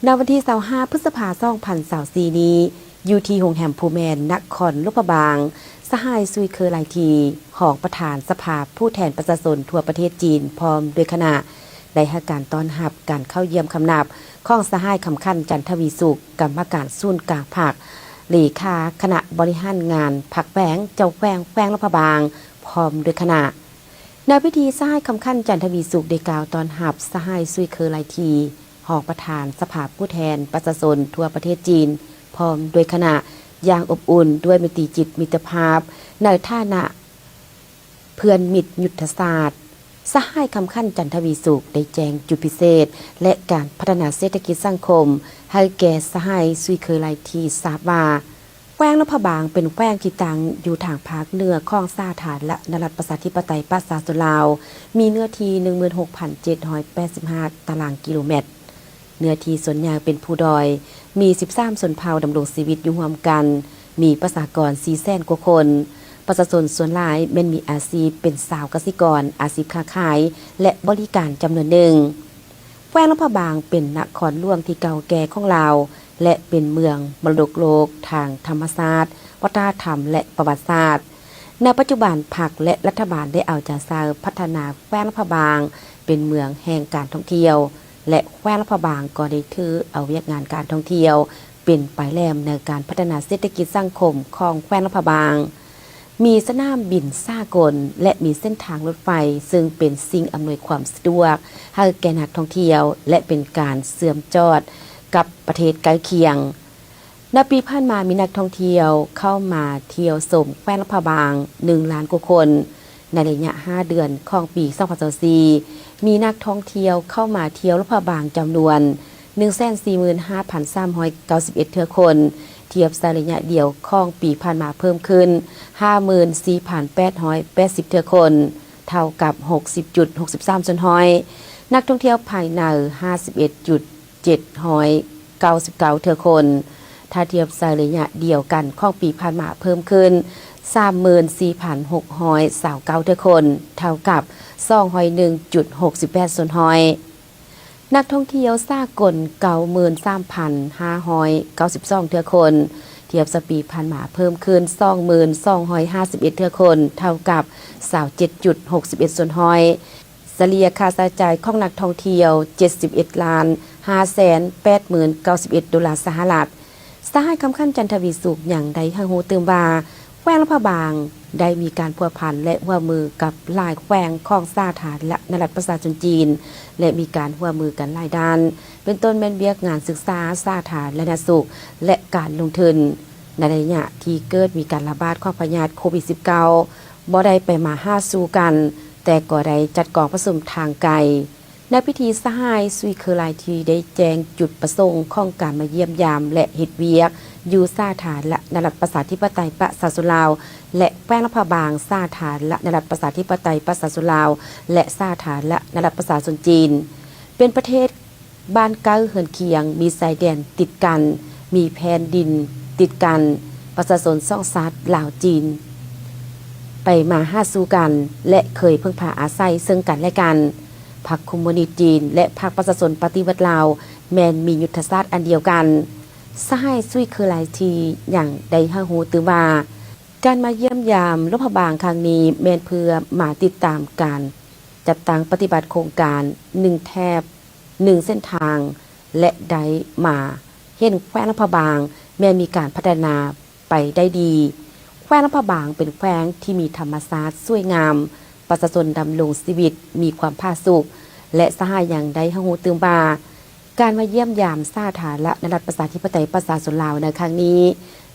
ໃນວັນທີຊາວຫ້າ ພຶດສະພາ ສອງພັນຊາວສີ່ນີ້, ຢູ່ທີ່ໂຮງແຮມພູແມນ ນະຄອນຫຼວງພະບາງ, ສະຫາຍ ຊຸຍ ເຄີໄລທີ ຮອງປະທານສະພາຜູ້ແທນປະຊາຊົນທົ່ວປະເທດຈີນ ພ້ອມດ້ວຍຄະນະ ໄດ້ໃຫ້ການຕ້ອນຮັບການເຂົ້າຢ້ຽມຄຳນັບຂອງສະຫາຍ ຄຳຂັນ ຈັນທະວີສຸກ, ກຳມະການສູນກາງພັກ, ເລຂາຄະນະບໍລິຫານງານພັກແຂວງ, ເຈົ້າແຂວງແຂວງຫຼວງພະບາງ ພ້ອມດ້ວຍຄະນະ. ໃນພິທີ, ສະຫາຍ ຄຳຂັນ ຈັນທະວີສຸກ ໄດ້ກ່າວຕ້ອນຮັບສະຫາຍ ຊຸຍ ເຄີໄລທີ ຮອງປະທານສະພາຜູ້ແທນປະຊາຊົນທົ່ວປະເທດຈີນ ພ້ອມດ້ວຍຄະນະ ຢ່າງອົບອຸ່ນ ດ້ວຍມີຕິຈິດມິດຕະພາບ ໃນຖານະເພື່ອນມິດຍຸດທະສາດ. ສະຫາຍ ຄຳຂັນ ຈັນທະວີສຸກ ໄດ້ແຈ້ງຈຸດພິເສດ ແລະ ການພັດທະນາເສດຖະກິດສັງຄົມ ໃຫ້ແກ່ສະຫາຍ ຊຸຍ ເຄີໄລທີ ຊາບວ່າ, ແຂວງຫຼວງພະບາງເປັນແຂວງທີ່ຕັ້ງຢູ່ທາງພາກເໜືອຂອງສາທາລະນະລັດ ປະຊາທິປະໄຕ ປະຊາຊົນລາວ, ມີເນື້ອທີ່ ໜຶ່ງໝື່ນຫົກພັນເຈັດຮ້ອຍແປດສິບຫ້າ ຕາລາງກິໂລແມັດ. ເນື້ອທີ່ສ່ວນໃຫຍ່ເປັນພູດອຍ, ມີສິບສາມຊົນເຜົ່າດຳລົງຊີວິດຢູ່ຮ່ວມກັນ, ມີປະຊາກອນສີ່ແສນກວ່າຄົນ. ປະຊາຊົນສ່ວນຫຼາຍແມ່ນມີອາຊີບເປັນຊາວກະສິກອນ, ອາຊີບຄ້າຂາຍ ແລະ ບໍລິການຈຳນວນໜຶ່ງ. ແຂວງຫຼວງພະບາງເປັນນະຄອນຫຼວງທີ່ເກົ່າແກ່ຂອງລາວ ແລະ ເປັນເມືອງມໍລະດົກໂລກທາງທຳມະຊາດ, ວັດທະນະທຳ ແລະ ປະຫວັດສາດ. ໃນປັດຈຸບັນ, ພັກ ແລະ ລັດຖະບານໄດ້ເອົາໃຈໃສ່ພັດທະນາແຂວງຫຼວງພະບາງເປັນເມືອງແຫ່ງການທ່ອງທ່ຽວ ແລະ ແຂວງຫຼວງພະບາງກໍໄດ້ຖືເອົາວຽກງານການທ່ອງທ່ຽວເປັນປາຍແຫຼມໃນການພັດທະນາເສດຖະກິດສັງຄົມຂອງແຂວງຫຼວງພະບາງ. ມີສະໜາມບິນສາກົນ ແລະ ມີເສັ້ນທາງລົດໄຟ ເຊິ່ງເປັນສິ່ງອຳນວຍຄວາມສະດວກໃຫ້ແກ່ນັກທ່ອງທ່ຽວ ແລະ ເປັນການເຊື່ອມຈອດກັບປະເທດໃກ້ຄຽງ. ໃນປີຜ່ານມາ, ມີນັກທ່ອງທ່ຽວເຂົ້າມາທ່ຽວຊົມແຂວງຫຼວງພະບາງ ໜຶ່ງລ້ານກວ່າຄົນ. ໃນໄລຍະຫ້າເດືອນຂອງປີສອງພັນຊາວສີ່, ມີນັກທ່ອງທ່ຽວເຂົ້າມາທ່ຽວຫຼວງພະບາງຈຳນວນ ໜຶ່ງແສນສີ່ໝື່ນຫ້າພັນສາມຮ້ອຍເກົ້າສິບເອັດເທື່ອຄົນ, ທຽບໃສ່ໄລຍະດຽວຂອງປີຜ່ານມາເພີ່ມຂຶ້ນ ຫ້າໝື່ນສີ່ພັນແປດຮ້ອຍແປດສິບເທື່ອຄົນ, ເທົ່າກັບຫົກສິບຈຸດຫົກສິບສາມສ່ວນຮ້ອຍ. ນັກທ່ອງທ່ຽວພາຍໃນ ຫ້າສິບເອັດຈຸດເຈັດຮ້ອຍເກົ້າສິບເກົ້າເທື່ອຄົນ, ຖ້າທຽບໃສ່ໄລຍະດຽວກັນຂອງປີຜ່ານມາເພີ່ມຂຶ້ນ ສາມໝື່ນສີ່ພັນຫົກຮ້ອຍຊາວເກົ້າເທື່ອຄົນ, ເທົ່າກັບສອງຮ້ອຍໜຶ່ງຈຸດຫົກສິບແປດສ່ວນຮ້ອຍ. ນັກທ່ອງທ່ຽວສາກົນ ເກົ້າໝື່ນສາມພັນຫ້າຮ້ອຍເກົ້າສິບສອງເທື່ອຄົນ, ທຽບໃສ່ປີຜ່ານມາເພີ່ມຂຶ້ນ ສອງໝື່ນສອງຮ້ອຍຫ້າສິບເອັດເທື່ອຄົນ, ເທົ່າກັບຊາວເຈັດຈຸດຫົກສິບເອັດສ່ວນຮ້ອຍ. ສະເລ່ຍຄ່າໃຊ້ຈ່າຍຂອງນັກທ່ອງທ່ຽວ ເຈັດສິບເອັດລ້ານຫ້າແສນແປດໝື່ນເກົ້າສິບເອັດໂດລາສະຫະລັດ. ສະຫາຍ ຄຳຂັນ ຈັນທະວີສຸກ ຍັງໄດ້ໃຫ້ຮູ້ຕື່ມວ່າ, ແຂວງຫຼວງພະບາງໄດ້ມີການພົວພັນ ແລະ ຮ່ວມມືກັບຫຼາຍແຂວງຂອງສາທາລະນະລັດ ປະຊາຊົນຈີນ ແລະ ມີການຮ່ວມມືກັນຫຼາຍດ້ານ, ເປັນຕົ້ນແມ່ນວຽກງານສຶກສາ, ສາທາລະນະສຸກ ແລະ ການລົງທຶນ. ໃນໄລຍະທີ່ເກີດມີການລະບາດຂອງພະຍາດໂຄວິດສິບເກົ້າ ບໍ່ໄດ້ໄປມາຫາສູ່ກັນ, ແຕ່ກໍໄດ້ຈັດກອງປະຊຸມທາງໄກ. ໃນພິທີ, ສະຫາຍ ຊຸຍ ເຄີໄລທີ ໄດ້ແຈ້ງຈຸດປະສົງຂອງການມາຢ້ຽມຢາມ ແລະ ເຮັດວຽກຢູ່ສາທາລະນະລັດ ປະຊາທິປະໄຕ ປະຊາຊົນລາວ ແລະ ແຂວງຫຼວງພະບາງ, ສາທາລະນະລັດ ປະຊາທິປະໄຕ ປະຊາຊົນລາວ ແລະ ສາທາລະນະລັດ ປະຊາຊົນຈີນ ເປັນປະເທດ ບ້ານໃກ້ເຮືອນຄຽງ, ມີຊາຍແດນຕິດກັນ, ມີແຜ່ນດິນຕິດກັນ, ປະຊາຊົນສອງຊາດລາວ-ຈີນ ໄປມາຫາສູ່ກັນ ແລະ ເຄີຍເພິ່ງພາອາໄສເຊິ່ງກັນແລະກັນ. ພັກຄອມມູນິດຈີນ ແລະ ພັກປະຊາຊົນປະຕິວັດລາວ ແມ່ນມີຍຸດທະສາດອັນດຽວກັນ. ສະຫາຍ ຊຸຍ ເຄີໄລທີ ຍັງໄດ້ໃຫ້ຮູ້ຕື່ມວ່າ, ການມາຢ້ຽມຢາມຫຼວງພະບາງຄັ້ງນີ້ ແມ່ນເພື່ອມາຕິດຕາມການຈັດຕັ້ງປະຕິບັດໂຄງການໜຶ່ງແຖບ ໜຶ່ງເສັ້ນທາງ ແລະ ໄດ້ມາເຫັນແຂວງຫຼວງພະບາງແມ່ນມີການພັດທະນາໄປໄດ້ດີ. ແຂວງຫຼວງພະບາງເປັນແຂວງທີ່ມີທຳມະຊາດສວຍງາມ, ປະຊາຊົນດຳລົງຊີວິດມີຄວາມຜາສຸກ ແລະ ສະຫາຍຍັງໄດ້ໃຫ້ຮູ້ຕື່ມວ່າ, ການມາຢ້ຽມຢາມສາທາລະນະລັດ ປະຊາທິປະໄຕ ປະຊາຊົນລາວໃນຄັ້ງນີ້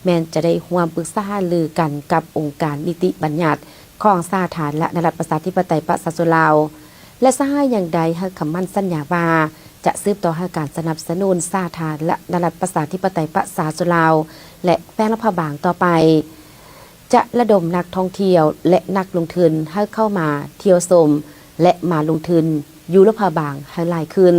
ແມ່ນຈະໄດ້ຮ່ວມປຶກສາຫາລືກັນກັບອົງການນິຕິບັນຍັດຂອງສາທາລະນະລັດ ປະຊາທິປະໄຕ ປະຊາຊົນລາວ ແລະ ສະຫາຍຍັງໄດ້ໃຫ້ຄຳໝັ້ນສັນຍາວ່າ ຈະສືບຕໍ່ໃຫ້ການສະໜັບສະໜູນສາທາລະນະລັດ ປະຊາທິປະໄຕ ປະຊາຊົນລາວ ແລະ ແຂວງຫຼວງພະບາງຕໍ່ໄປ, ຈະລະດົມນັກທ່ອງທ່ຽວ ແລະ ນັກລົງທຶນໃຫ້ເຂົ້າມາທ່ຽວຊົມ ແລະ ມາລົງທຶນຢູ່ຫຼວງພະບາງໃຫ້ຫຼາຍຂຶ້ນ.